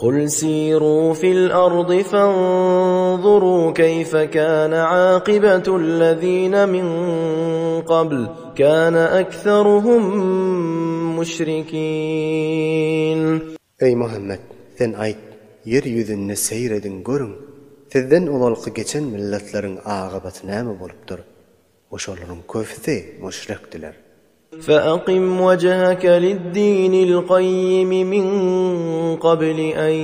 Kul siru fil ardy fanzuru keýfe kâne âkybetu'l-lezîne min kabl, kâne ekseruhum müşrikîn. Eý, Muhammet! Sen aýt, Ýer ýüzünde seýr ediň, görüň, sizden ozalky geçen milletleriň agybaty näme bolupdyr? We şolaryň köpüsi müşrikdiler. Feakim wejheke lid-dinil gaýymi min qabli en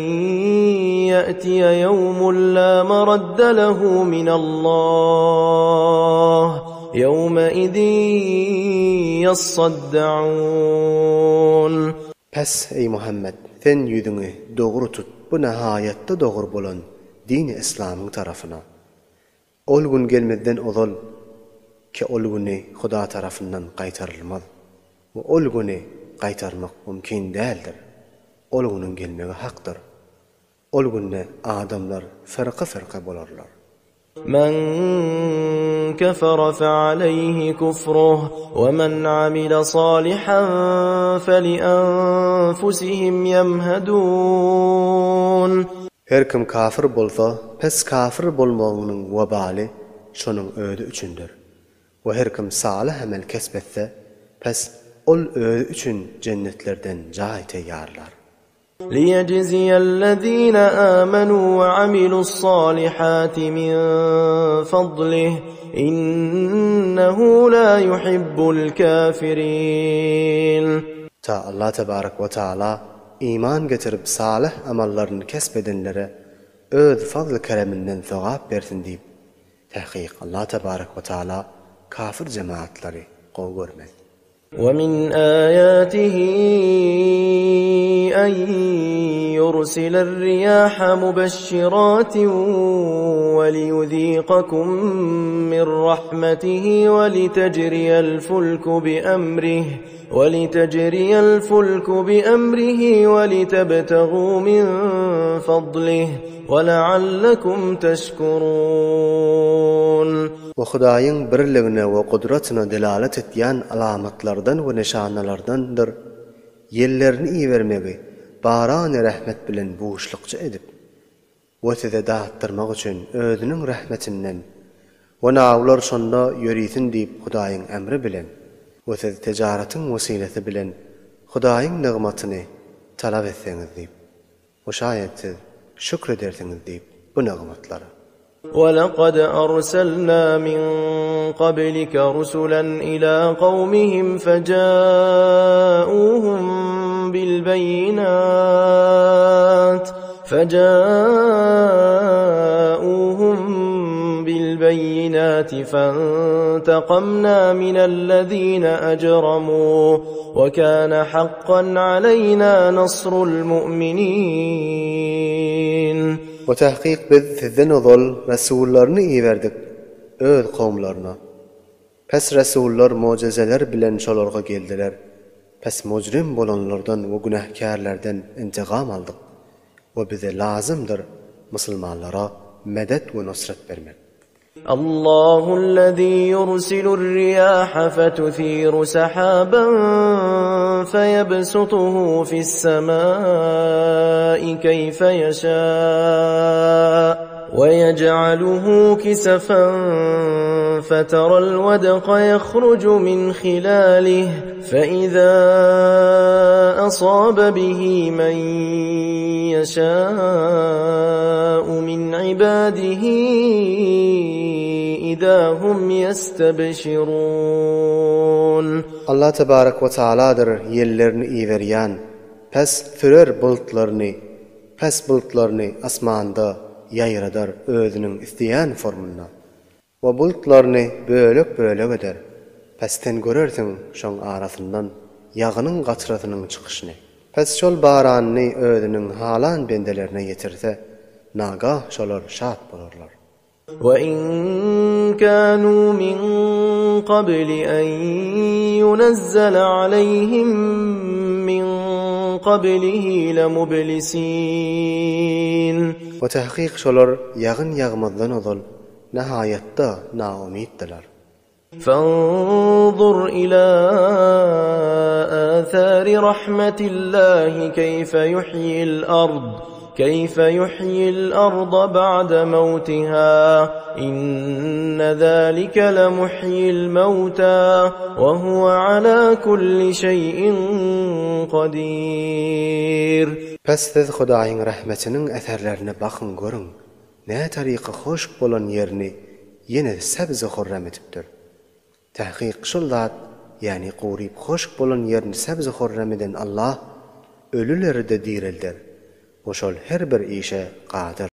ýe'tiýe ýewmun la maradde lehu minallah, ýewmeizin ýassaddaun. Pes, eý Muhammet, sen ýüzüňi dogry tut bu nahaýatda dogry bolan dini yslamyň tarapyna. Ol gün gelmezden ozal, ki ol güni Huda tarapyndan gaýtarylmaz we ol güni gaýtarmak mümkin däldir. Ol günüň gelmegi hakdyr. Ol günde adamlar fyrka-fyrka bolarlar. Men kefere fealeýhi kufruh, we men amile salihan felienfusihim ýemhedun. Her kim kafir bolsa, pes kafir bolmagynyň webaly şonuň özi üçindir. We her kim salyh emel kesp etse, pes ol özi üçin jennetlerden jaý teýýarlar. Liýejziýellezine âmenû we amilu's-sâlihâti min fadlih, innehu lâ yuhibbul kâfirîn. Ta Allah tebarek we taala Iman getirip salyh amallaryny kesp edenlere Öz fazly-kereminden sogap bersin diýip, takyk Allah tebarek we taala kafir jemagatlary gowy görmez. Wemin aýatihi en ýursiler-riýaha mubeşşiratin we liýuzigakum min rahmetihi we litejriýel-fulku bi-emrih. وَلِتَجْرِيَ الْفُلْكُ بِأَمْرِهِ وَلِتَبْتَغُوا مِنْ فَضْلِهِ وَلَعَلَّكُمْ تَشْكُرُونَ. We Hudaýyň birligine we gudratyna delalat etýän alamatlardan we nyşanalardandyr, ýellerini ibermegi, barany rehmet bilen buşlukçy edip, We size datdyrmak üçin Özüniň rehmetinden, we nawlar şonda ýörisin diýip Hudaýyň emri bilen, we siz tejaratyň wesilesi bilen Hudaýyň nygmatyny talap etseňiz diýip, we şaýat siz şükr edersiňiz diýip bu nygmatlara. وَلَقَدْ أَرْسَلْنَا مِن قَبْلِكَ رُسُلًا إِلَىٰ قَوْمِهِمْ فَجَاءُوهُم بِالْبَيِّنَاتِ فَجَاءُوهُم بِالْبَيِّنَاتِ فَانتَقَمْنَا مِنَ الَّذِينَ أَجْرَمُوا وَكَانَ حَقًّا عَلَيْنَا نَصْرُ الْمُؤْمِنِينَ. We tahkyk biz sizden ozal resullaryny iberdik öz kowumlaryna. Pes resullar mojezeler bilen şolarga geldiler. Pes mujrim bolanlardan we günähkärlerden intigam aldyk we bize lazymdyr musulmanlara medet we nusrat bermek. Allahullezî yursilur-riyaha fetuthiru sahaban feyebsutuhu fis-semâi keýfe yeşâ. وَيَجْعَلُهُ كِسَفًا فَتَرَى الْوَدْقَ يَخْرُجُ مِنْ خِلَالِهِ فَإِذَا أَصَابَ بِهِ مَنْ يَشَاءُ مِنْ عِبَادِهِ إِذَا هُمْ يَسْتَبْشِرُونَ. Allah tebarek we taaladyr ýellerini iberýän, pes sürer bulutlaryny Pes bulutlaryny asmanda ýaýradar özüniň isleýän formunda we bulutlaryny bölek-bölek eder. Pes sen görersiň şoň arasyndan ýagynyň gatrasynyň çykyşyny. Pes şol baranyny özüniň halan bendelerine ýetirse, nagah şolar şat bolarlar. وَإِن كَانُوا مِن قَبْلِ أَن يُنَزَّلَ عَلَيْهِم مِّن قَبْلِهِ لَمُبْلِسِينَ. We tahkyk şolar ýagyn ýagmazdan ozal nahaýatda naumytdylar. Fanzur ila athari rahmatillahi keýfe yuhýil ard. Keýfe yuhýil arda ba'de mewtiha, inne zalike lemuhyil mewta, we huwe ala kulli şeý'in kadir. Pes siz Hudaýyň rehmetiniň eserlerine bakyň görüň, nä taryka hoşk bolan ýerini ýene sebzi-hurram edipdir. Tahkyk şol zat, ýagny guryp hoşk bolan ýerini sebzi-hurram eden Allah ölüleri-de direlder we şol her bir işe gadyr.